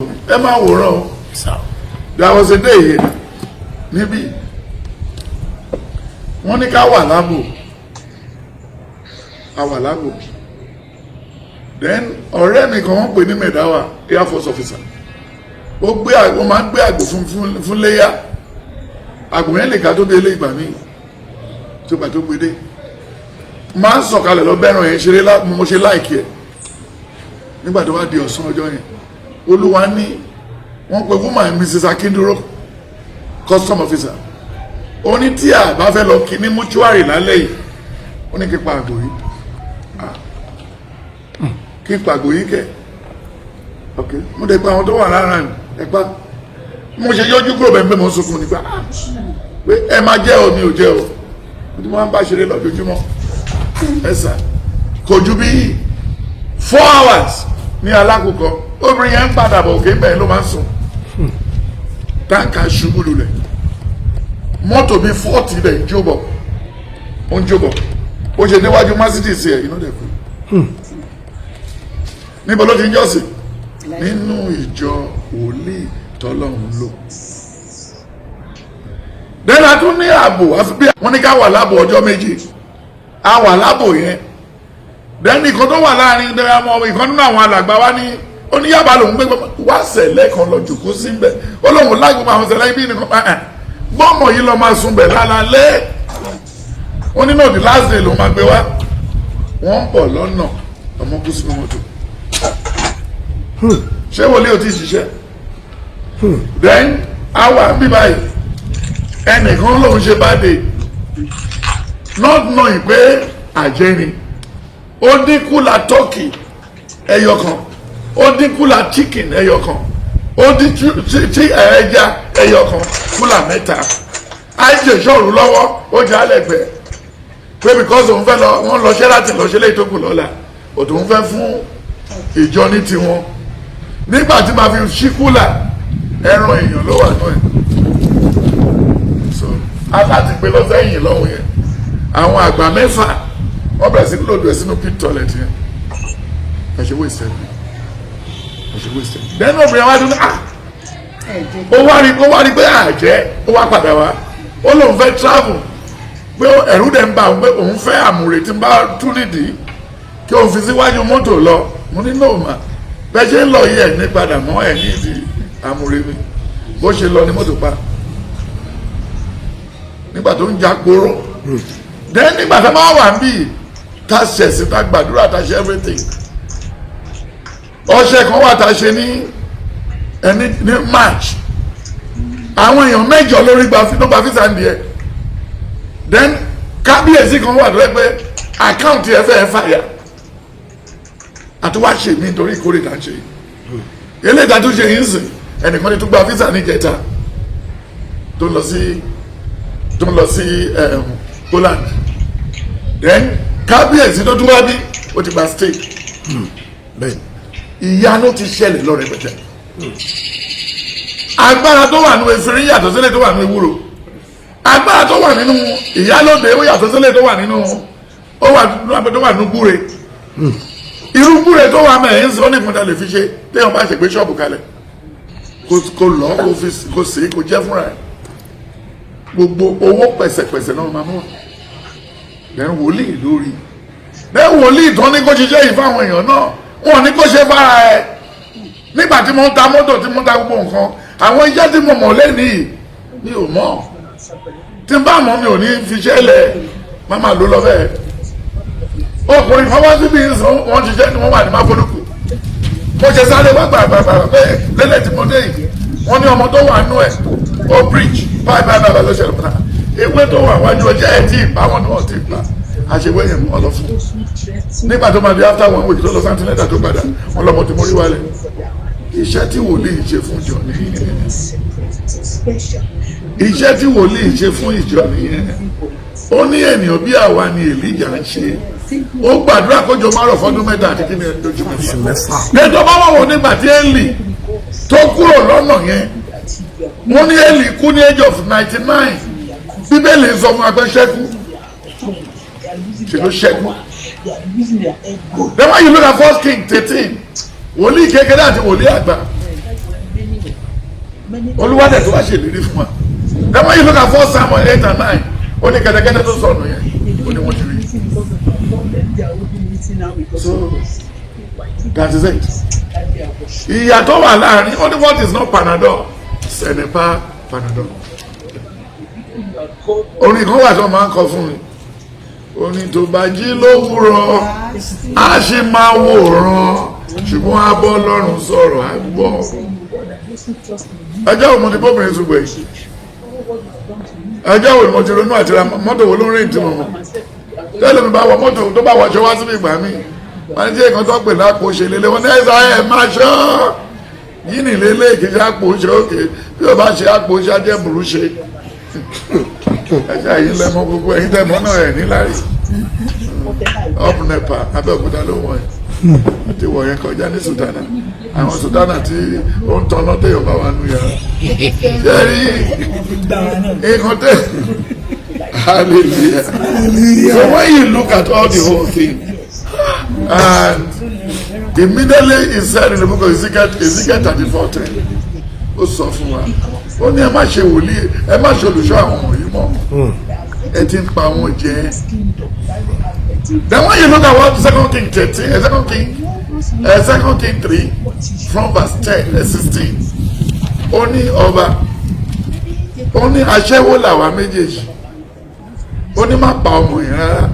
Mi ẹ máa wòran o. There was a day here níbí, wọ́n ní ká wà lábò, a wà lábò. Then ọ̀rẹ́ mi kan, wọ́n pè ní Mẹ̀dáwà, air force officer, ó gbé, ó máa ń gbé àgbò fún léyà. Àgbò yẹn lè ká tó bí eléyìí. Gbà míì tó gbà tó gbé dé, máa ń sọ̀kalẹ̀ lọ bẹ́ràn yẹn ṣeré. Mo ṣe like ẹ̀. Nígbà tó wá di ọ̀sán ọjọ́ yẹn, Olúwa ní wọ́n pe woman, Mrs Akinduro, custom officer. Ó ní tí a bá fẹ́ lọ kí ní mortuary lálẹ́ yìí, ó ní kí pa àgbò yìí. Ah. Kí pa àgbò yìí kẹ̀. Ok, mo dẹ̀ pa àwọn tó wà lára ẹ̀ pa. Mo ṣe yọjú kúrò bẹ́ẹ̀ pé mo ń sunkún nípa pé ẹ máa jẹ́ o, mi ò jẹ́ o. Mo ti máa ń bá ṣeré lọ́jọ́júmọ́. Ẹ sà, kò ju bí 4 hours ní alákòókò, obìnrin yẹn ń padà bọ̀. Òkè bẹ́ẹ̀ ló máa ń sùn. Tanker ṣubú lulẹ̀, mọ́tò bíi 40 rẹ̀ ń jó bọ̀, ó ń jó bọ̀. Ó ṣe níwájú Mercedes ẹ̀, iná dẹ̀ kú. Níbo ló ti ń jọ́sìn? Nínú ìjọ wòlíì tọ́lọ́run lò. Dẹ́nà tún ní ààbò, àfi bí wọ́n ní ká wà láàbò ọjọ́ 2. A wà láàbò yẹn. Dẹ́nì kan tó wà láàrin ọmọ ìkan nínú àwọn alàgbà wa ní, ó ní Yaba lòún gbé, wá sẹ̀lẹ̀ kan lọ jòkó sí bẹ̀. Ó lóun láì gbogbo àwọn sẹ̀lẹ̀ ibi nìkan gbọ́mọ̀ yìí lọ máa sùn bẹ̀ lálálẹ́. Ó ní náà, the last day lòún máa gbé wá. Wọ́n ń bọ̀ lọ́nà, ọmọ kú sínú mọ́tò. Ṣé wòlíì ò tí ì ṣiṣẹ́? Then àwa bí báyìí, ẹnìkan lòun ṣe birthday, not knowing pé àjẹ́ ni. Ó dín cooler turkey ẹyọ kan, ó dín cooler chicken ẹyọ kan, ó dín ẹja ẹyọ kan, cooler mẹ́ta. Àìjẹ ìṣòro lọ́wọ́, ó jẹ́ alẹ́ pẹ́ pé because òun fẹ́ lọ, wọ́n lọ Sheraton lọ ṣe léyìí tó kù lọ́la, òtún fẹ́ fún ìjọ ní tiwọn. Nígbà tí màá fi ṣí cooler, ẹran èèyàn ló wà náà. So aláti gbé lọ sẹ́yìn lọ́hùn yẹn. Àwọn àgbà mẹ́fà, wọ́n bẹ̀rẹ̀ sí ní load ẹ̀ sínú pit toilet yẹn. Ẹ ṣe waste ẹ̀, ẹ ṣe waste ẹ̀. Then obìnrin wa dún, ah, ó wá rí pé àjẹ́. Ó wá padà wá, ó lóun fẹ́ travel, pé ẹ̀rù dẹ̀ ń bà òun, pé òun fẹ́ àmùrè tí ń bá tú nídìí kí òun fi síwájú mọ́tò lọ. Mo ní no mà, bẹ́ẹ̀ ṣe ń lọ yìí, ẹ̀ ní padà mọ́ ẹ̀ ní ìdí àmùrè mi. Bó ṣe lọ ní mọ́tò pa nígbà tó ń ja kóró. Then nígbà tó máa wà ń bì, tá a ṣẹ̀sìn, tá a gbàdúrà, tá a ṣe everything, ọṣẹ kan wà tá a ṣe ní ẹni ní March, àwọn èèyàn mẹ́jọ lórí gba ló gba visa ní ẹ. Then kábíyèsí kan wà tó yẹ pé account ẹ fẹ́ fàyà àti wá ṣe mí nítorí ìkórè tá a ṣe eléyìí tá a tún ṣe yìí ń sìn. Ẹnìkan ní tún gba visa níjẹta, tó ń lọ sí Poland. Then kábíyèsí tó tún wá bí, ó ti gba state. Ìyanu ti ṣẹlẹ̀ lọ rẹpẹtẹ. Agbára tó wà nínú efirin yàtọ̀ sílẹ̀ tó wà nínú ewúro. Agbára tó wà nínú ìyálòde, ó yàtọ̀ sílẹ̀ tó wà nínú, ó wà tó wà nínú gbúre. Irú gbúre tó wà mẹ́rin ń sọ ní ìfúnta lè fi ṣe. Téèyàn bá ṣe gbé ṣọ́ọ̀bù kalẹ̀, kó lọ, kó fi kó sè é, kó jẹ́ fúnra ẹ̀, gbogbo owó pẹ̀sẹ̀pẹ̀sẹ̀ náà máa mú wa. Then wòlíì lórí, then wòlíì tán ní kó ṣiṣẹ́ yìí fáwọn èèyàn náà, wọn ní kó ṣe fara ẹ̀. Nígbà tí mo ń ta mọ́tò, tí mo ń ta gbogbo nǹkan, àwọn iṣẹ́ tí mo mọ̀ lẹ́nìí, mi ò mọ̀. Tí n bá mọ̀, mi ò ní fi iṣẹ́ lẹ̀, má máa lò lọ bẹ́ẹ̀. Ọkùnrin kan wá síbi ìsìn, wọ́n ṣiṣẹ́ ni wọ́n wà ní Máfolúkù. Mo ṣe sáré wá gbàgbàgbà pé lélẹ̀ tí mo dé yìí, wọ́n ní ọmọ tó wà nú ẹ̀, ó bridge báyìí báyìí báyìí ló ṣẹlẹ̀ fún ewé tó wà wájú ọjọ́ ẹ̀ tí ì bá wọn náà ti gbà àṣewé yẹn mọ́ lọ fún. Nígbà tó máa di after one week, tó lọ antenatal, tó padà, wọn lọmọ tí mo rí wálẹ̀. Iṣẹ́ tí wòlíì ṣe fún ìjọ nìyẹn. Iṣẹ́ tí wòlíì ṣe fún ìjọ nìyẹn. Ó ní ènìyàn bí àwa ni Èlíjà ń ṣe. Ó gbàdúrà kójọ márùn fọdún 3 àti kí ni ojú oṣù 6. 6. Lẹ́tọ́ bá wà wọ́n nígbà tí Élì tó kúrò lọ́nà yẹn, wọ́n ní Élì kú ní age of 99. Bíbélì sọ fún wa pé ṣẹ́kù ṣe ló ṣẹ́kù. Then when you look at First King 13, wòlíì kékeré àti wòlíì àgbà. Olúwa dẹ̀ tó wá ṣèlérí fún wa. Then when you look at 1 Samuel 8 and 9, ó ní kẹ́tẹ́kẹ́tẹ́ tó sọnù yẹn, ó ní wọ́n ti rí. So that is it. Ìyàtọ̀ wà láàrin ó ní what is not Panadol, ce n'est pas Panadol. Orin kan wà tó máa ń kọ fún mi, orin tó bá jí lówùrọ̀, á ṣe máa wòran, ṣùgbọ́n a bọ́ lọ́rùn sọ̀rọ̀, á gbọ́. Ọjọ́ wo mo ti bóbìnrin sùn gbẹ̀yìn? Ọjọ́ wo ni mo ti ronú àti ra mọ́tò? Wo ló ń rìn tí mo mọ̀ tẹ́lẹ̀ mi bá wọ mọ́tò tó bá wọṣọ wá síbi ìgbà mi, wọ́n ní tí èèkan tó pè lápò ṣe lélẹ̀, wọ́n ní ẹ̀sà ẹ̀ máa ṣọ́ yìí ní lélẹ̀ kì í ṣe àpò ṣe òkè bí o bá ṣe àpò ṣe ajẹ́ burú ṣe ẹ̀ṣẹ̀ yìí lẹ́mọ gbogbo ẹ̀yin tẹ̀mọ́ náà ẹ̀ níláàrí. Up NEPA, Abẹ́òkúta ló wọ̀ ẹ́ àti wọ̀ yẹn kọjá ní Sùtánà, àwọn Sùtánà tí ó ń tọ́nà téèyàn bá wà nù yàrá ṣe rí nǹkan tẹ́. Hallelujah. So when you look at all the whole thing, and immediately he said in the book of Ezekiel, Ezekiel 34:10, ó sọ fún wa, ó ní ẹ má ṣe wòlíì, ẹ má ṣe olùṣọ́ àwọn wọ̀nyí mọ́, ẹ ti ń pa wọn jẹ. Then when you look at what Second King 13, Second King 3 from verse 10, 16, ó ní ọba, ó ní aṣẹ́wó làwa méjèèjì, ó ní má pa ọmọ yẹn rárá,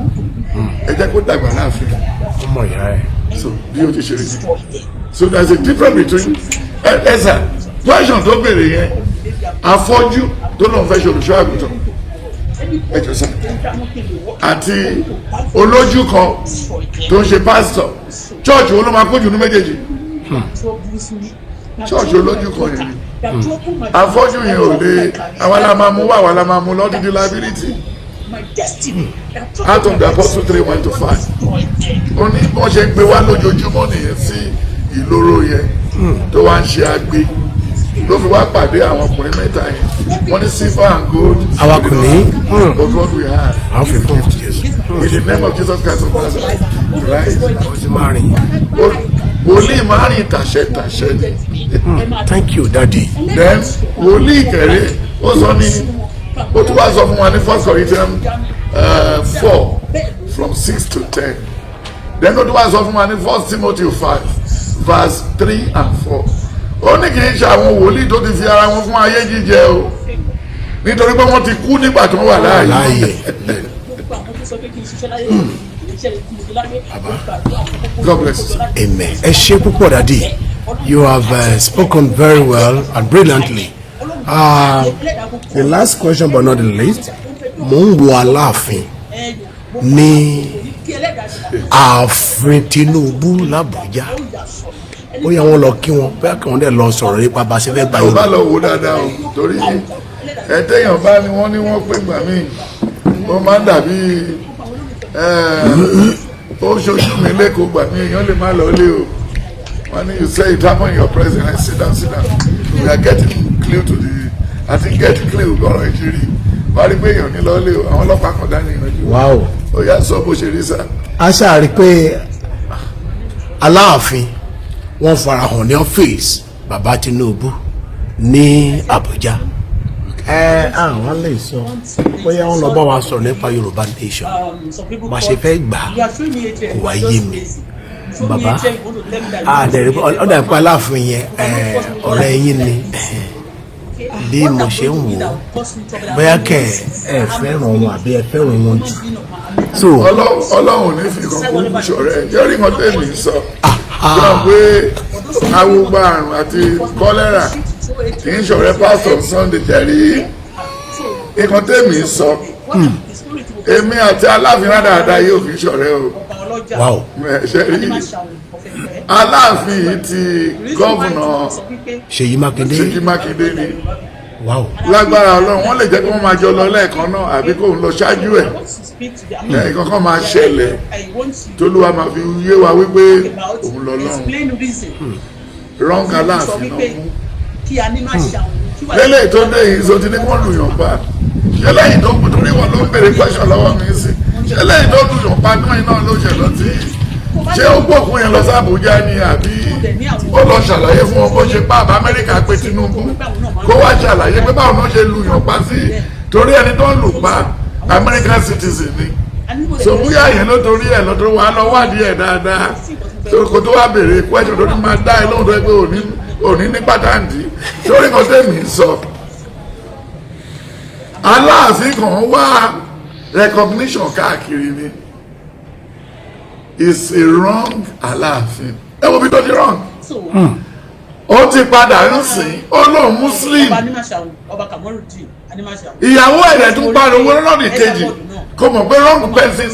ẹ jẹ́ kó dàgbà láàfin. Ọmọ ìyá ẹ. So bí o ti ṣe rí, so there is a difference between ẹ ẹ sà question tó béèrè yẹn, afọ́jú tó lóun fẹ́ ṣe olùṣọ́ àgùntàn, ẹ jọ sà, àti olójú kan tó ń ṣe pásítọ̀, church wo ló máa kójú ní méjèèjì? Church olójú kan yẹn ni. Afọ́jú yẹn ò lè, àwa la máa mú wá, àwa la máa mú lọ́dún liability. Acts of the Apostle 3:1 to 5, ó ní wọ́n ṣe ń gbé wá lójoojúmọ́ nìyẹn sí ìloro yẹn tó wá ń ṣe agbe, ló fi wá pàdé àwọn ọkùnrin mẹ́ta yẹn. Wọ́n ní silver and gold Àwa kò ní. but what we have Àwọn fi fún Jésù. in the name of Jesus Christ of Nazareth, right? Ó sì máa rìn. Wòlíì máa rìn tàṣẹ tàṣẹ ni. Thank you, Daddy. Then wòlíì kẹrẹ, ó sọ ní, ó tún wá sọ fún wa ní 1 Corinthians 4 from 6 to 10. Then ó tún wá sọ fún wa ní 1 Timothy 5 verse 3 and 4, ó ní kì í ṣe àwọn wòlíì tó ti fi ara wọn fún ayé jíjẹ o, nítorí pé wọ́n ti kú nígbà tí wọ́n wà láàyè. Láàyè. God bless you. Amen. Ẹ ṣé púpọ̀, Daddy. You have spoken very well and brilliantly. The last question but not the least, mò ń wo Aláàfin ní ààfin Tinubu l'Àbújá, ó yẹ wọn lọ kí wọn, bóyá kí wọn dẹ̀ lọ sọ̀rọ̀ nípa bá a ṣe fẹ́ gba Tó bá Yorùbá. lọ wò dáadáa o, torí ẹ téèyàn bá ní wọ́n ní wọ́n pè gbà míì, ó máa ń dàbí ó ṣojú mi lẹ́kọ̀ọ́ gbà mí, èèyàn lè má lọ lé o. Wọ́n ní you say it happen in your presence. I sit down, sit down, we are getting clue to the, I think get clue lọ́rọ̀ ìṣirí wọ́n á rí pé èèyàn ní lọ lé o, àwọn ọlọ́pàá kan dání ìrìnàjò. Ó yá, sọ bó ṣe rí sá. A ṣáà rí i pé Aláàfin wọ́n farahàn ní ọ́fíìsì bàbá Tinubu ní Àbújá. Ẹ àwọn lè sọ bóyá wọ́n lọ bá wa sọ̀rọ̀ nípa Yorùbá nation, bá ṣe fẹ́ gbà á, kò wá yé mi, bàbá. Àdẹ̀rẹ̀ ọ̀dà ìpá Aláàfin yẹn, ọ̀rẹ́ yín ni. Bí mo ṣe ń wò ó, bóyá kẹ ẹ fẹ́ràn wọn àbí ẹ fẹ́ràn wọn jù so. Ọlọ́run ò ní fi kan kúkú ṣọ̀rẹ́ ẹ̀ jẹ́rìí kan tẹ̀mí sọ gbọ́n pé awogba àrùn àti kọ́lẹ́rà kì í ṣọ̀rẹ́ pásítọ̀ Sunday. Jẹ́rí nǹkan tẹ̀mí sọ, èmi àti Aláàfin rádaràda yóò kì í ṣọ̀rẹ́ o. Ṣe rí Aláàfin yìí ti governor Ṣèyí Mákindé. Ṣèyí Mákindé ni. Lágbára Ọlọ́run, wọ́n lè jẹ́ kí wọ́n máa jọ lọ lẹ́ẹ̀kan náà, àbí kóun lọ ṣáájú ẹ̀, nǹkan kan máa ṣẹlẹ̀ tólúwa máa fi yé wa wípé òun lọ lọ́run rọ́ǹkà Aláàfin náà mú lélẹ̀ tó dé yìí. So ti ní kí wọ́n lùyàn pa, ṣé lẹ́yìn tó kú, torí wọn ló ń béèrè question lọ́wọ́ mi sí, ṣé lẹ́yìn tó lùyàn pa náà iná ló ṣe lọ sí, ṣé ó gbókun yẹn lọ sí Àbújá ni àbí? Ó lọ ṣàlàyé fún wọn bó ṣe pa àbá Amẹ́ríkà pé Tinubu kó wá ṣàlàyé pé báwo náà ṣe lu yàn pa sí, torí ẹni tó ń lù pa American citizen ni. So bóyá yẹn ló torí ẹ̀ lọ́tọ́ wà lọ wádìí ẹ̀ dáadáa, so kò tó wá béèrè question tó ní máa dá ẹ lóhùn tó yẹ pé òní ní pàtàkì sórí kan tẹ̀mí sọ. Aláàfin kan wá recognition káàkiri ni is a wrong Aláàfin. Ẹ wo bí tó ti wrong, ó ti padà ń sìn, ó lóun Muslim. Ìyàwó ẹ̀rẹ̀ tún pariwo lọ́nà kejì, kò mọ̀ pé wrong person,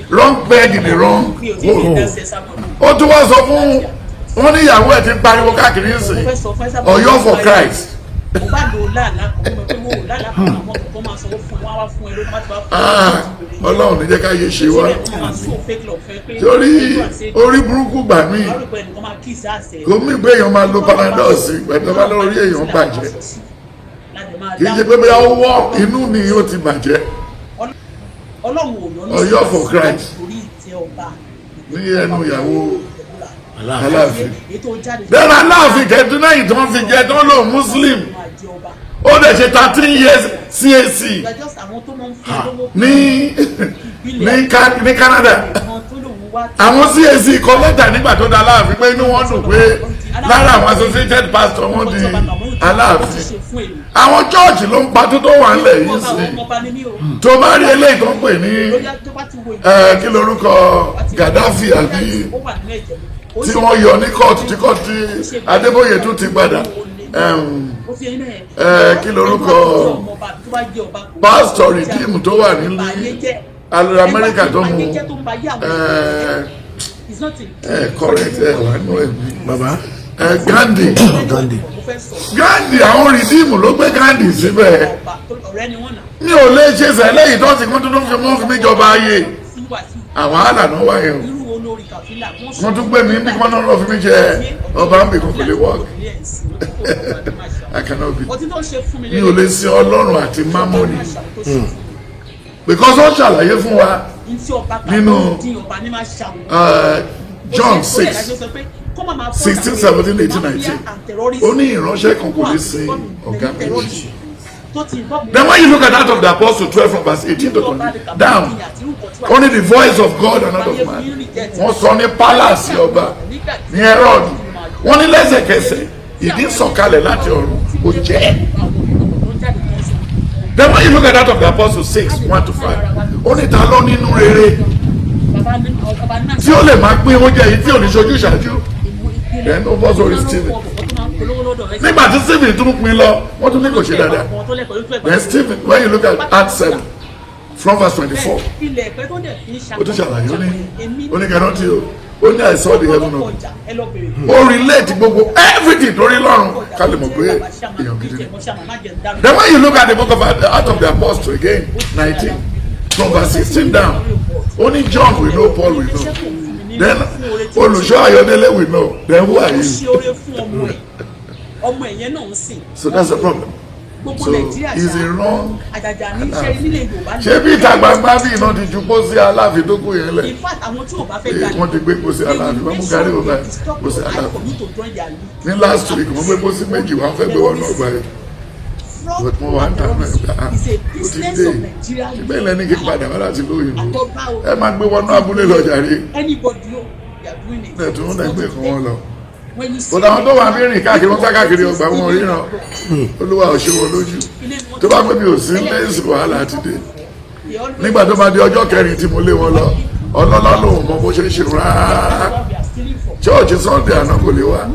wrong peg in the wrong hole. Ó tún wá sọ fún wọn ní ìyàwó ẹ̀ ti pariwo káàkiri ń sìn, Ọ̀yọ́ for Christ. Ah, Ọlọ́run ní jẹ́ ká yé ṣe wá torí orí burúkú gbà mí. Kò mí pé èèyàn máa lo Panadol sí pẹ̀lú bá lórí èèyàn bàjẹ́. Kì í ṣe pé bóyá ó wọ́ inú ni ó ti bàjẹ́. Ọ̀yọ́ for Christ ní ẹnu ìyàwó Aláàfin. Bẹ́ẹ̀ Aláàfin kẹ́tún náà tí wọ́n fi jẹ́ tí wọ́n lò Muslim, ó dẹ̀ ṣe 13 years CAC ní Canada. Àwọn CAC kọ lẹ́tà nígbà tó da Aláàfin pé inú wọn dùn pé lára àwọn associated pastor wọn di Aláàfin. Àwọn church ló ń pa tó wà nílẹ̀ yìí sí. Tó bá rí eléyìí tó ń pè ní kí lorúkọ Gaddafi àbí tí wọ́n yọ ní kóòtù tí kóòtù tí Adébóyè tún ti padà, kí lorúkọ pásítọ̀ Redeem tó wà ní Amẹ́ríkà tó mú correct ẹ wà nù ẹ̀mí? Bàbá. Gandhi. Gandhi. Gandhi, àwọn Redeem ló gbé Gandhi síbẹ̀. Mi ò lè ṣe sẹ́lẹ̀ yìí tó ti kún tuntun fi mú fi mí jọba ayé. Àwọn àlà náà wáyé o. Wọ́n tún gbé mi bí wọ́n náà lọ fi mí jẹ ọba ń bì kan, kò lè work. I cannot be. Mi ò lè sin Ọlọ́run àti Mámọ́nì, because ó ṣàlàyé fún wa nínú John 6:16, 17, 18, 19. Ó ní ìránṣẹ́ kan kò lè sin ọ̀gá méjì. Then when you look at that of the Apostle 12 from verse 18 to 20 down, only the voice of God and not of man. Wọ́n sọ ní palace ọba ní Herod. Wọ́n ní lẹ́sẹ̀kẹsẹ̀ ìdí sọ̀kalẹ̀ láti ọ̀run kò jẹ́. Then when you look at that of the Apostle 6:1 to 5, ó ní ta ló nínú rere tí ó lè máa pín oúnjẹ yìí tí ò ní ṣojú ìṣáájú. Then ó bọ́ sórí Stephen. Nígbà tí Stephen tún pín lọ, wọ́n tún ní kò ṣe dáadáa. Then Stephen, when you look at Acts 7 from verse 24, ó tún ṣàlàyé, ó ní kẹ́nà tí o ó ní, "I saw the heaven open." Ó relate gbogbo everything torí lọ́run ká lè mọ̀ pé èèyàn gidi ni. Then when you look at the book of Acts of the Apostle again, 19 from verse 16 down, only John we know, Paul we know, then Olùṣọ́ Ayọ̀délé we know, then who are you? So that's the problem. So he's a wrong. Ṣé bí ìta gbangba bí iná ti ju pósí Aláàfin tó kù yẹn lẹ̀, wọ́n ti gbé pósí Aláàfin, wọ́n mú gárí wọ́n báyìí, pósí Aláàfin. Ní last week, wọ́n gbé pósí méjì, wọ́n fẹ́ gbé wọn náà gbà yẹn, but mo wà ń tà náà gbà á, ó ti dé ìgbẹ́ ilẹ̀ ní kí n padà wá láti lóyìnbó. Ẹ máa gbé wọnú abúlé lọ jàre. Ẹ̀ tún ń gbé kan wọn lọ, but àwọn tó wà ní rìn káàkiri, wọn sá káàkiri ọgbà, wọn ríran. Olúwa ò ṣe wọn lójú. Tó bá pẹ́ mi ò sí lẹ́sìn, wàhálà ti dé. Nígbà tó bá di ọjọ́ kẹrin tí mo lé wọn lọ, ọlọ́lá lòun mọ bó ṣe ń ṣe rárá. Church Sunday àná kò lè wá.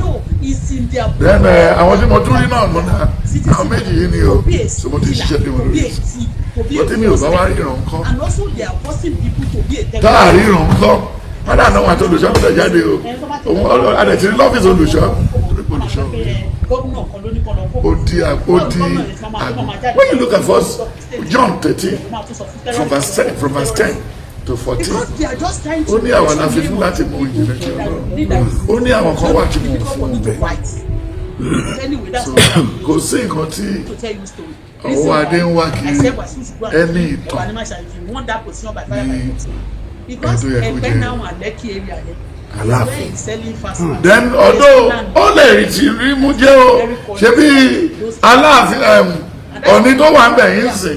Then àwọn tí mo tún rí náà, mo náà àwọn méjì yìí ni o. So mo ti ṣiṣẹ́ lé wọn lórí. Bó tí mi ò bá wá ríran ńkọ́? Tá a ríran ńkọ́? Padà náà wà tó olùṣọ́ gbọ́dọ̀ jáde o. Òun adẹ̀tí ní lọ́fíìsì olùṣọ́ torí pé olùṣọ́ ó di àgùn. When you look at first John 13 from verse 10 to 14, ó ní àwọn la fi fún láti mọ ìjìnlẹ̀ tí Ọlọ́run. Ó ní àwọn kan wà tí mo fún un bẹ́ẹ̀. So kò sí nǹkan tí ọwọ́ adé ń wá kiri ẹni ìtàn ní ẹni tó yẹ kó jẹ́. Aláàfin. Then although ó lè rí ti rí mú jẹ́ o, ṣe bí Aláàfin, Ọ̀ní tó wà ń bẹ̀ yín sìn,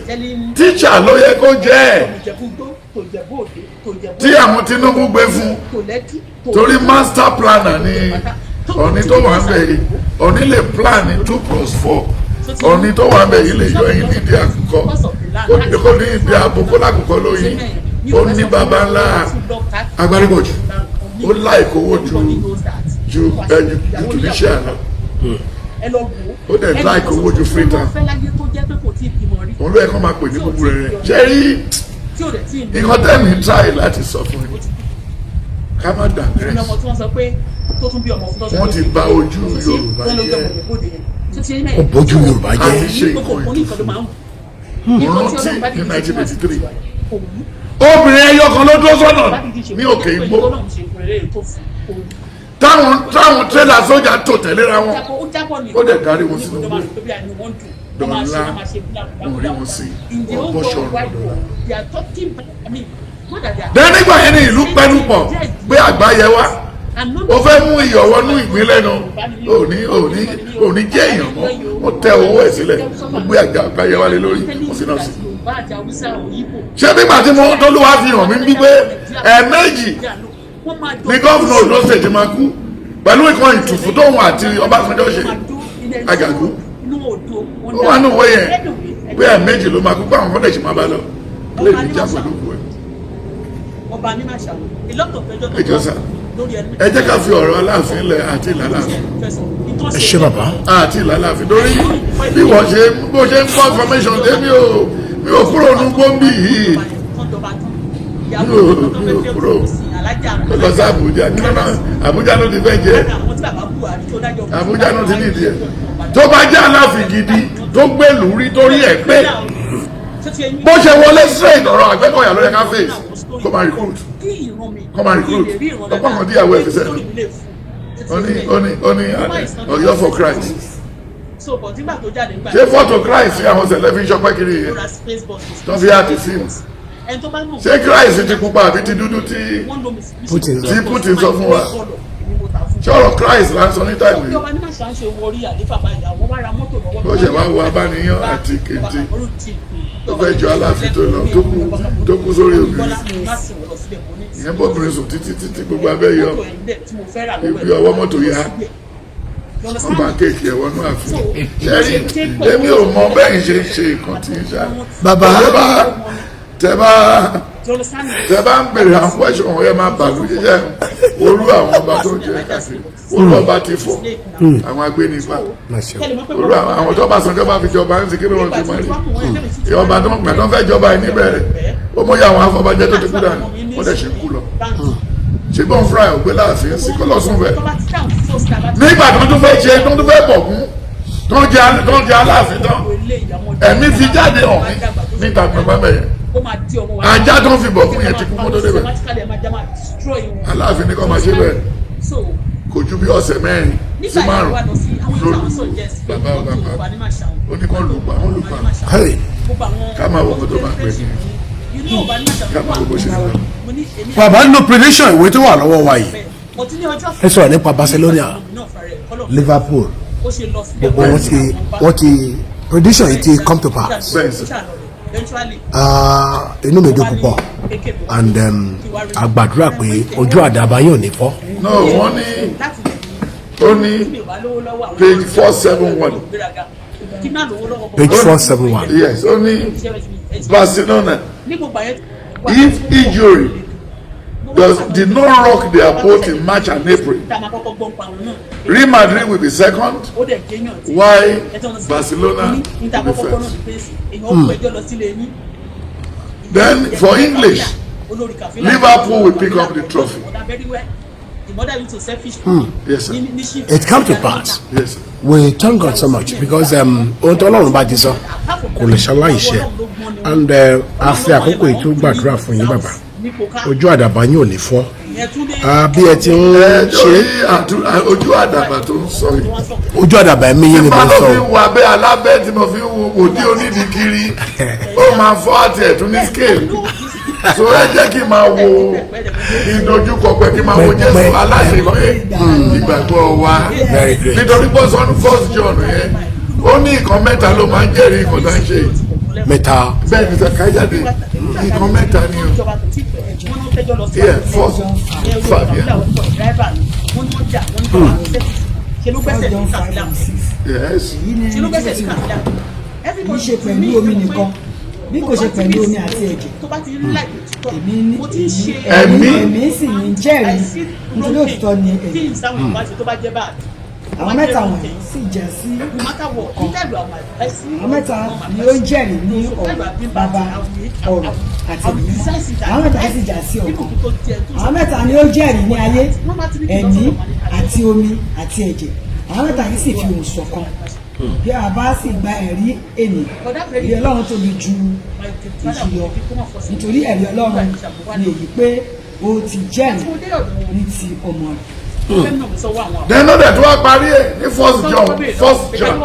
tíṣà ló yẹ kó jẹ́ ẹ̀ tí àwọn Tinubu gbé fún, torí master planner ni Ọ̀ní tó wà ń bẹ̀ yìí. Ọ̀ní lè plan ní 2 plus 4. Ọ̀ní tó wà ń bẹ̀ yìí lè yọ ẹyin nídìí àkùkọ, kó ní ìdí àbùkù lákùkọ lóyún. Ó ní baba ńlá agbárígbòjì, ó láìkó owó ju Tunisia lọ, ó dẹ̀ láìkó owó ju Freetown. Òun ló yẹ kó máa pè ní gbogbo rẹ̀. Ṣé rí nǹkan tẹ́mi try láti sọ fún yín? Ká má digress. Wọ́n ti bà ojú Yorùbá jẹ́. Ó bójú Yorùbá A jẹ́. Ti ṣe nǹkan ìtùfù. Mo rántí ní 1983, obìnrin ẹyọ kan ló dúró sọ́nà ní Òkè Igbó táwọn tírélà sójà tò tẹ̀léra wọn. Ó dẹ̀ darí wọn sínú igbó. Dọ̀la wọn rí wọn sí, wọn bọ́ sọ̀rọ̀ dọ̀la. Dẹ́ nígbà yẹn ní ìlú pẹ́lú pọ̀ pé àgbáyé wa ó fẹ́ mú iyọ̀ wọnú ìgbín lẹ́nu, òní òní òní jẹ́ èèyàn mọ́. Wọ́n tẹ owó ẹ̀ sílẹ̀, wọ́n gbé àgbáyé wa lé lórí, wọ́n sì náà sí. Ṣé nígbà tí mo tọ́lúwa fi hàn mí bí pé ẹ̀ẹ̀mejì ní gómìnà Ondo State máa kú pẹ̀lú ìkan ìtùfù tóun àti Ọbásanjọ́ ṣe àgàgù, ó wà nù wọ́n yẹn pé ẹ̀ẹ̀mejì ló máa kú, pé àwọn kọ́lẹ̀jì máa bá lọ lè ní ìjà pẹ̀lú òkú ẹ̀. Ẹ jọ̀ọ́ sà, ẹ jẹ́ ká fi ọ̀rọ̀ Aláàfin lẹ̀ àti ìlàláàfin. Ẹ ṣé, bàbá. Àti ìlàláàfin, lórí bí wọ́n ṣe bó ṣe ń kọ́ information dé, mi ò kúrò ní gbòǹbì yìí, mi ò kúrò. Ó lọ sí Àbújá nínú Àbújá ló ti fẹ́ jẹ, Àbújá ló ti nídìí ẹ̀. Tó bá jẹ́ Aláàfin gidi tó gbèlú rí torí ẹ̀ pé bó ṣe wọlé straight, ọ̀rọ̀ Àgbẹ̀kọ̀yà ló yẹ ká face. Kó máa recruit, kó máa recruit ọ̀pọ̀ àwọn díyàwó ẹ̀ fi sẹ́nu. Ó ní Ọ̀yọ́ for Christ. Ṣé fọ́tò Christ àwọn sẹ̀lẹ̀ fi ń ṣọpẹ́ kiri yẹn tó fi àti fíìmù? Ṣé Christ ti pupa àbí ti dúdú tí Putin tí Putin sọ fún wa? Ṣé ọ̀rọ̀ Christ là ń sọ ní time yìí? Bó ṣe wá wo abáníyàn àti kente tó fẹ́ jọ Aláàfin tó lọ, tó kú sórí obìnrin ìyẹn, bóbìnrin sùn títí títí, gbogbo abẹ́ yọ, ibi ọwọ́ mọ́tò yá, wọ́n bá kéèkì ẹ̀wọ̀n náà àfin. Ṣẹ́rí, èmi ò mọ bẹ́ẹ̀ ṣe ń ṣe nǹkan tí ń ṣá. Bàbá. Tẹ bá ń bèrè àwọn question wọn yẹn, máa bàlú jíjẹ orú àwọn ọba tó ń jẹ káfí, orú ọba ti fọ àwọn agbénipa, orú àwọn tó bá sanjọ́ bá fi jọba ń sìn, kí ló wọn ti mọ̀ rí ọba tó ń gbà tó ń fẹ́ jọba yìí níbẹ̀rẹ̀? Ó mọ̀ yá àwọn afọbajẹ tó ti kú dànù, wọ́n dẹ̀ ṣe ń kú lọ. Ṣé bọ́n fúnra ẹ̀ ògbé láàfin sí kó lọ sún fẹ́ nígbà tó tún fẹ́ ṣe, tó tún fẹ́ bọ̀ fún tó ń jẹ Aláàfin tán, ẹ̀mí fi jáde hàn mí níta gbọ̀ngbọ̀n bẹ́ẹ̀. Ajá tó ń fi bọ̀ fún yẹn ti kú kó tó débẹ̀. Aláàfin ní kó máa ṣe bẹ́ẹ̀, kò ju bí ọ̀sẹ̀ 4 sí 5 lóru. Bàbá bàbá ó ní kó lù pa, wọ́n lù pa. Hey. Ká máa wọ ọkọ̀ tó máa pè ní, ká máa wo bó ṣe lọ. Bàbá, nínú prediction ìwé tó wà lọ́wọ́ wa yìí, ẹ sọ̀rọ̀ nípa Barcelona, Liverpool, gbogbo wọn ti prediction yìí ti come to pass. Bẹ́ẹ̀ sir. Ah, inú mi dùn púpọ̀ and a gbàdúrà pé ojú àdàbà yóò ní fọ́. No, wọ́n ní ó ní page 471. Page 471. Yes, ó ní Barcelona, if injury did not rock their boat in March and April, Real Madrid will be second while Barcelona will be first. Then for English, Liverpool will pick up the trophy. Yes, sir. It come to pass. Yes, sir. We thank God so much because ohun tó Ọlọ́run bá ti sọ kò lè ṣaláì ṣe and a fi àkókò yìí tó gbàdúrà fún yín, bàbá, ojú àdàbà yín ò ní fọ́. Ah, bí ẹ ti ń Ẹ ṣe torí ojú àdàbà tó ń sọ yìí, ojú àdàbà ẹ̀mí yín ni mo má ń lọ sọ fi o. wo abẹ́ alábẹ́ tí mo fi ń wo òdí onídìí kiri, ó máa fọ́ àti ẹ̀tún ní scale. So ẹ jẹ́ kí n máa wo ìdojúkọ pé kí n máa wo Jésù aláṣepé ìgbàgbọ́ wa. Very great. Nítorí pé sọ́nù First John yẹn, ó ní nǹkan mẹ́ta ló máa ń jẹ́rìí nǹkan tó ń ṣe. Mẹ́ta. Bẹ́ẹ̀ ni sọ kájáde, nǹkan mẹ́ta ni o. Yeah, four, five, yeah. 1 John 5 and 6. Yes. Èyí ni ẹni tí ó ti wà, kì í ṣe pẹ̀lú omi nìkan, bí kò ṣe pẹ̀lú omi àti ẹ̀jẹ̀. Èmi ní Ẹ̀mí. Ẹ̀mí sì ní jẹ́rìí, nítorí òtítọ́ ni ẹ̀mí. Àwọn mẹ́ta wọ̀nyí sì jẹ́ sí ọ̀kan. Àwọn mẹ́ta ni ó ń jẹ́rìí ní ọ̀rọ̀: Bàbá, ọ̀rọ̀ àti Ẹ̀mí Mímọ́. Àwọn mẹ́ta sì jà sí ọ̀kan. Àwọn mẹ́ta ni ó jẹ́rìí ní ayé: ẹ̀mí àti omi àti ẹ̀jẹ̀. Àwọn mẹ́ta yìí sì fi ohùn ṣọ̀kan. Bí a bá sì gba ẹ̀rí ènìyàn, ẹ̀rí Ọlọ́run tóbi ju èyí lọ, nítorí ẹ̀rí Ọlọ́run ni èyí pé ó ti jẹ́rìí ní ti ọmọ rẹ̀. Then ó dẹ̀ tó wá parí ẹ̀ ní First John, First John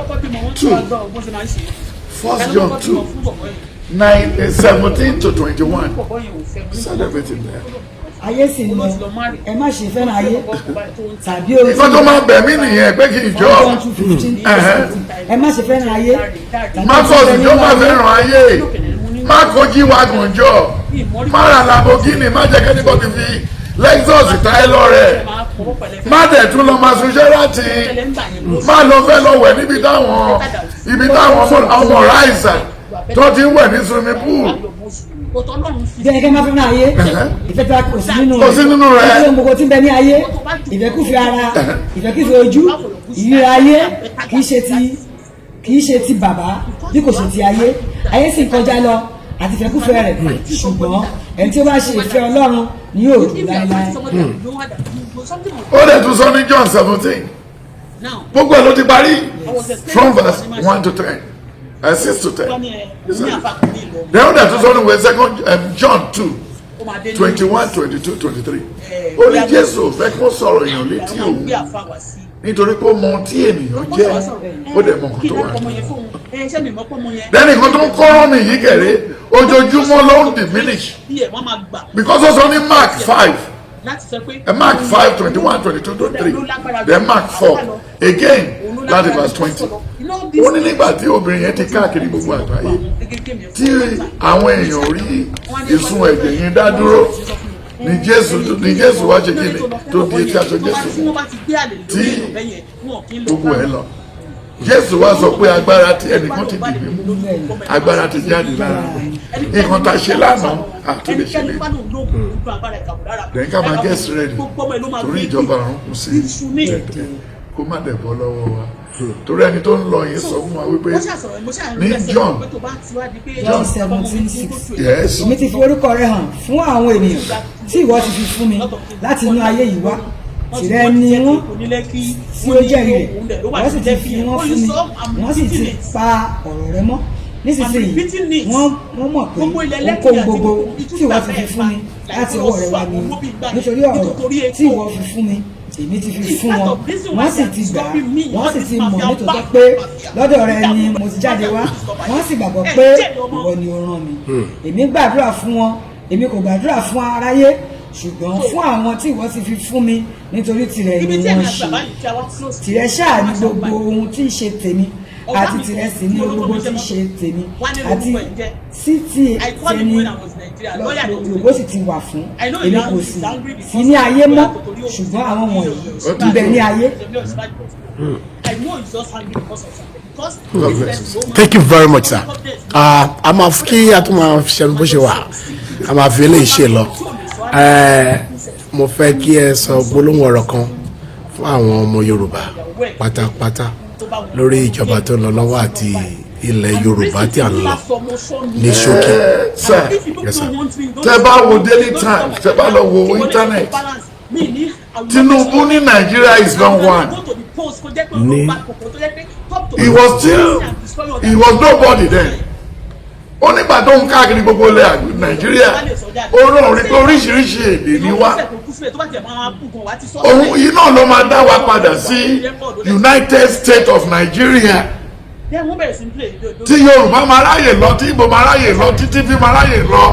2, First John 2, 9, 17 to 21. Said everything there. Ayé sì ń lọ, ẹ má ṣe fẹ́ràn ayé tàbí ohun Nǹkan tó máa bẹ̀ mí nìyẹn pé kí n jọ 1 John 2:15. Ẹ má ṣe fẹ́ràn ayé tàbí má ohun tí ń fọ̀sì bẹ jọ nínú má ayé. Fẹ́ràn ayé, má kojú wagon jọ, má ra Lamborghini, má jẹ́ kí anybody fi Lexus ta ẹ́ lọ́rẹ̀, má dẹ̀ tún lọ máa sunṣẹ́ láti má lọ fẹ́ lọ wẹ̀ níbi táwọn ibi táwọn ọmọ ráìsà tó ti ń wẹ̀ ní swimming pool. Bí ẹnikẹ́ni máa fẹ́ràn ayé, ìfẹ́ tí a kò sí nínú Kò sí nínú rẹ̀. Nítorí ohun gbogbo tí ń bẹ ní ayé, ìfẹ́kúfẹ̀ẹ́ ara, ìfẹ́kúfẹ̀ẹ́ ojú, ìríra ayé, kì í ṣe ti Bàbá bí kò ṣe ti ayé. Ayé sì ń kọjá lọ àti ìfẹ́kúfẹ̀ẹ́ rẹ̀, ṣùgbọ́n ẹni tí ó bá ṣe ìfẹ́ Ọlọ́run ni yóò dúró láéláé. Ó dẹ̀ tún sọ ní John 17, gbogbo ẹ̀ ló ti parí from verse 1 to 10 and 6 to 10. Then ó dẹ̀ tún sọ ní ìwé second John 2, 21, 22, 23. Ó ní Jésù ò fẹ́ kó sọ̀rọ̀ èèyàn létí òun, nítorí pé ó mọ ohun tí ènìyàn jẹ́, ó dẹ̀ mọ nǹkan tó wà. Lẹ́nu nǹkan tó ń kọ́rọ́ mi yìí kẹ̀rẹ́, ojoojúmọ́ ló ń diminish, because ó sọ ní Mark 5, Mark 5, 21, 22, 23, then Mark 4 again láti verse 20. Ó ní nígbà tí obìnrin yẹn ti káàkiri gbogbo àgbáyé tí àwọn èèyàn rí ìsun ẹ̀jẹ̀ yẹn dá dúró, ní Jésù wá ṣe kí ni tó di etí aṣọ Jésù mú tí gbogbo ẹ̀ lọ. Jésù wá sọ pé agbára tí ẹnìkan ti dì mí mú, agbára ti jáde lára mi. Nǹkan tá a ṣe lánàá àti lè ṣe lè. Then ká máa get ready, torí ìjọba ọ̀run kù sí tẹ̀tẹ̀, kó má dẹ̀ bọ́ lọ́wọ́ wa, torí ẹni tó ń lọ yìí sọ fún wa wípé ní John John 17:6. Yes. Èmi ti fi orúkọ rẹ hàn fún àwọn ènìyàn tí ìwọ ti fi fún mi láti inú ayé yìí wá. Tìrẹ ni wọ́n tí ó jẹ́rìí rẹ̀, wọ́n sì ti fi wọ́n fún mi, wọ́n sì ti pa ọ̀rọ̀ rẹ mọ́. Nísinsìnyí wọ́n mọ̀ pé ohunkóhun gbogbo tí ìwọ ti fi fún mi láti ọwọ́ rẹ wá ni, nítorí ọ̀rọ̀ tí ìwọ fi fún mi èmi ti fi fún wọn, wọ́n sì ti gbà á, wọ́n sì ti mọ̀ nítòótọ́ pé lọ́dọ̀ rẹ ni mo ti jáde wá, wọ́n sì gbàgbọ́ pé ìwọ ni ó rán mi. Èmi gbàdúrà fún wọn, èmi kò gbàdúrà fún aráyé, ṣùgbọ́n fún àwọn tí ìwọ ti fi fún mi, nítorí tìrẹ ni wọ́n ṣe. Tìrẹ ṣáà ní gbogbo ohun tí ń ṣe tèmi, àti tìrẹ sì ní gbogbo tí ń ṣe tèmi, àti sí ti tẹni lògbó sì ti wà fún. Èmi kò sì sí ní ayé mọ́, ṣùgbọ́n àwọn wọ̀nyí ń bẹ ní ayé. God bless you. Thank you very much, sir. A máa kí a tún máa ṣẹnu bó ṣe wà, a máa fi eléyìí ṣe lọ. Mo fẹ́ kí ẹ sọ gbólóhùn ọ̀rọ̀ kan fún àwọn ọmọ Yorùbá pátápátá lórí ìjọba tó ń lọ lọ́wọ́ àti ilẹ̀ Yorùbá tí à ń lọ, ní ṣókí. Sir. Yes, sir. Tẹ́ bá wo Daily Times, tẹ́ bá lọ wo internet, Tinubu ní Nigeria is gone one. Ní He was nobody then. Ó nígbà tó ń káàkiri gbogbo ilẹ̀ Nàìjíríà, ó rán rí pé oríṣiríṣi èdè ní wá. Òun yìí náà ló máa dá wa padà sí United States of Nigeria, tí Yorùbá máa ráyè lọ, tí Ìgbò máa ráyè lọ, tí Tiv máa ráyè lọ.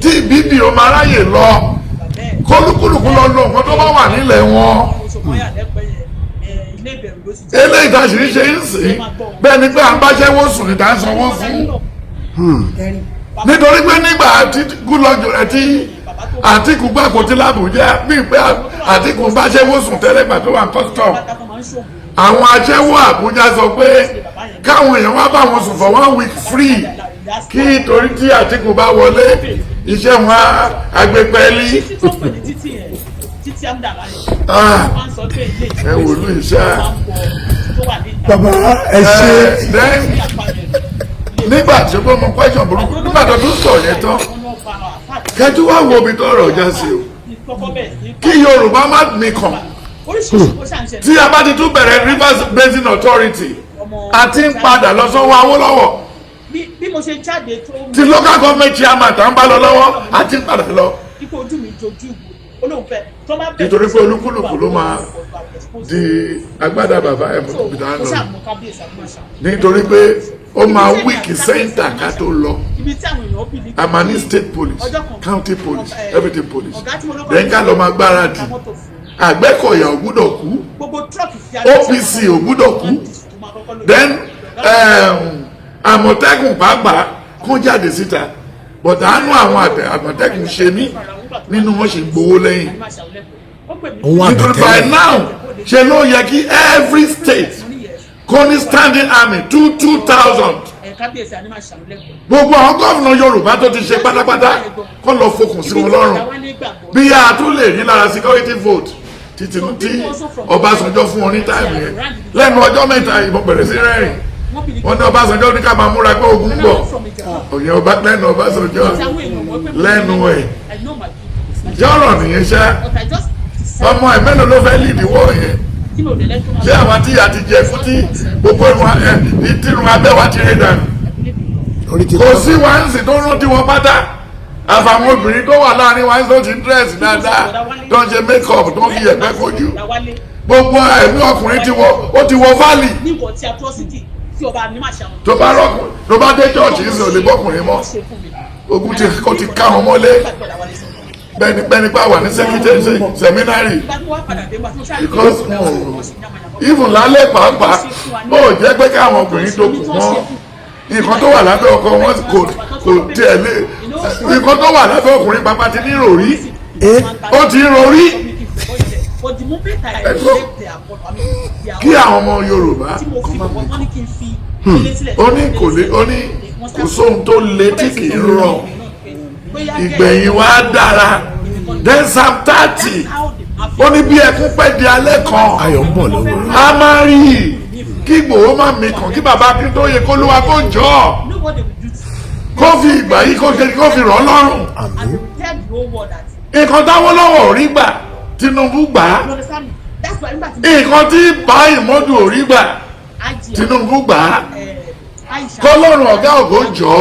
Tí bíbí o máa ráyè lọ, kólúkúlùkù lọ lo nǹkan tó bá wà nílẹ̀ wọn. Eléyìí tá a sì ń ṣe ń sìn bẹ́ẹ̀ ni pé à ń bá ṣẹ́wó sùn ní tá à ń sanwó fún, nítorí pé nígbà tí Goodluck tí Àtìkù gbà kó tí l'Àbújá, bíi pé Àtìkù bá ṣẹ́wó sùn tẹ́lẹ̀ gbà tó wà ní custom, àwọn aṣẹ́wó Àbújá sọ pé káwọn èèyàn wá bá wọn sùn for one week free, kí torí tí Àtìkù bá wọlé, iṣẹ́ wọn agbépẹ́lí. Ah, ẹ wò ló iṣẹ́. Bàbá, ẹ ṣe. Then nígbà tí ó mọ question burúkú, nígbà tó tún sọ yẹn tán, kẹjú wá wo ibi tó ọ̀rọ̀ já sí o, kí Yorùbá má mi kàn. Tí a bá ti tún bẹ̀rẹ̀ Rivers Basin Authority, àti ń padà lọ sọ́wọ́ Awólọ́wọ̀ bí mo ṣe jáde tó. Ti local government chairman tá ń bá lọ lọ́wọ́, àti ń padà lọ. Ipò ojú mi jojú ìwò olóhùn fẹ́ tó bá bẹ̀rẹ̀. Nítorí pé olúkúlùkù ló máa di agbádá bàbá ẹ̀ mọ̀ tóbi dáná, nítorí pé ó máa weak center ká tó lọ. Ibi tí àwọn èèyàn bìlí. A máa ní state police, county police, everything police. Then ká lọ máa gbáradì. Àgbẹ̀kọ̀yà ò gbúdọ̀ kú, OPC ò gbúdọ̀ kú, then Àmọ̀tẹ́kùn pàápàá kún jáde síta, but àánú àwọn Àmọ̀tẹ́kùn ṣe mí nínú wọn ṣe gbowó lẹ́yìn, Òun nítorí by àbẹ̀tẹ́lẹ̀. now ṣe ló yẹ kí every state kó ní standing army two two thousand. Kábíyèsí àní máa ṣàlùlẹ́kọ̀ọ́. Gbogbo àwọn gómìnà Yorùbá tó ti ṣe pátápátá kó lọ fokùn sí wọn lọ́rùn, bí a tún lè rí lára security vote títí tí Ọbásanjọ́ fún wọn ní time yẹn. Lẹ́nu ọjọ́ mẹ́ta, ìbọn bẹ̀rẹ̀ sí rẹ́rìn. Wọ́n ní Ọbásanjọ́ ní ká máa múra pé ogun ń bọ̀. Òyìn ọba lẹ́nu Ọbásanjọ́ lẹ́nu ẹ̀ jọ́rọ̀ nìyẹn ṣá. Ọmọ ẹ̀ mélòó ló fẹ́ lead wọ́ yẹn? Ṣé àwọn tí ìyà ti jẹ fún tí gbogbo ẹ̀ tírun abẹ́ wa ti rí dànù? Orí ti Kò tọ́. Sí wa ń sìn tó rántí wọn pátá, àfàwọn obìnrin tó wà láàrin wa ń tó ti ń dress dáadáa, tó ń ṣe make up, tó ń fi ẹ̀gbẹ́ kojú. Gbogbo ẹ̀mí ọkùnrin ti wọ, ó ti wọ valley. Níwọ̀ tí atrocity tí ọba ní máa ṣàwọn. Tó bá rọ́kùn, tó bá dé church yìí, sì ò lè bọ́kùnrin mọ́. Ogun ti ó ti ká wọn mọ́lé bẹ́ẹ̀ni bẹ́ẹ̀ni pé àwà ní secretary seminary, because even lálẹ́ pàápàá, ó jẹ́ pé káwọn obìnrin tó kù mọ́ nǹkan tó wà lábẹ́ ọkọ wọn kò tiẹ̀ lé. Nǹkan tó wà lábẹ́ ọkùnrin pàápàá ti ní ròrí, ó ti ń rorí. Kí àwọn ọmọ Yorùbá kó má mi ó ní kò lè, ó ní kò sóhun tó le tí kì í rọ̀, ìgbẹ̀yìn wa dára. Then Psalm 30, ó ní bí ẹkún pẹ́ di alẹ́ kan, Ayọ̀ ń bọ̀ lówùúrọ̀. A máa rí i. Kí Ìgbòho má mi kàn, kí bàbá Akíntóyè kó lówà, kó jọ kó fi ìgbà yìí kó ṣe kó fi rọ̀ ọ́ lọ́rùn. Àmín. Nǹkan táwọn lọ́wọ́ ò rí gbà, Tinubu gbà á. Nǹkan tí bá ìmọ́dù ò rí gbà, Tinubu gbà á. Kọ́lọ́run ọ̀gá ògo jọ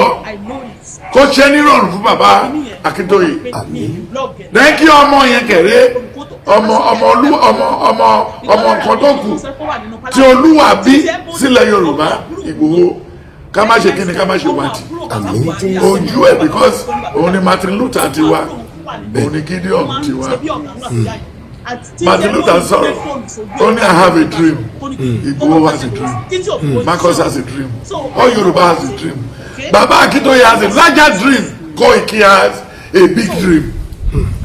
kó ṣe nírọ̀rùn fún bàbá Akíntóyè. Lẹ́yìn kí ọmọ yẹn kẹ̀rẹ́ ọmọ ọmọ olú ọmọ ọmọ ọmọ nǹkan tó kù tí Olúwa bí sílẹ̀ Yorùbá, Ìgbòho, ká má ṣe kíni, ká má ṣe wádìí Àmín. ojú ẹ̀, because òun ni Martin Luther ti wá, òun ni Gideon ti wá. Martin Luther sọ̀rọ̀, ó ní, "I have a dream." Ìgbòho has a dream, Marcus has a dream, all Yorùbá has a dream, Baba Akintoye has a larger dream, Koiki has a big dream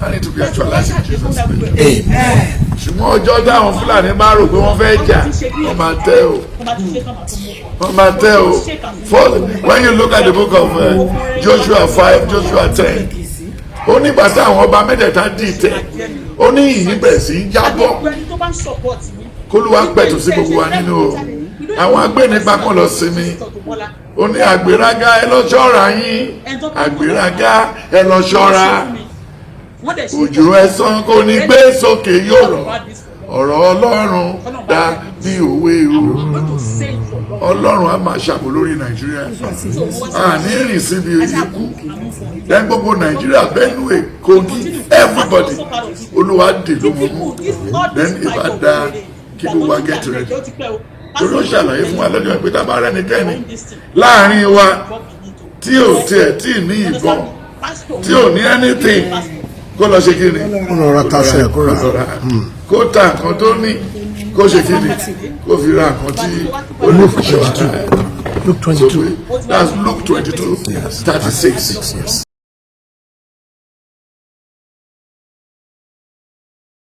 and it will be actualized in Jesus' name. Amen. Ṣùgbọ́n ọjọ́ táwọn Fúlàní bá rò pé wọ́n fẹ́ jà, wọ́n máa tẹ́ o, wọ́n máa tẹ́ o. For when you look at the book of Joshua 5, Joshua 10, ó nígbà tí àwọn ọba mẹ́tẹ̀ẹ̀ta dìtẹ̀, ó ní yìnyín bẹ̀rẹ̀ sí í jábọ́. Kólúwa pẹ̀tù sí gbogbo wa nínú o. Àwọn agbẹ́nipa kan lọ sinmi. Ó ní àgbéraga, ẹ lọ ṣọ́ra yín. Àgbéraga, ẹ lọ ṣọ́ra. Òjò ẹ̀san kò ní gbé sókè yóò rọ̀. Ọ̀rọ̀ Ọlọ́run dá bí òwe o. Ọlọ́run á máa ṣàbò lórí Nàìjíríà, àní rìn síbi ikú. Then gbogbo Nàìjíríà, Benue, Kogi, everybody, Olúwa dè ló mú mú. Then ìbá dá kí gbogbo wa get ready, torí ó ṣàlàyé fún wa lọ́jọ́ pé tá a bá rẹ́nikẹ́ni láàrin wa tí ò tiẹ̀ tí ì ní ìbọn. tí ò ní anything, kó lọ ṣe kí ni? Kó lọ ra tasẹ̀, kó ra. Kó ta nǹkan tó ní, kó ṣe kí ni? Kó fi ra nǹkan tí ó ní Luke fún 22. ara ẹ̀. Luke 22. That's Luke 22:36. Yes.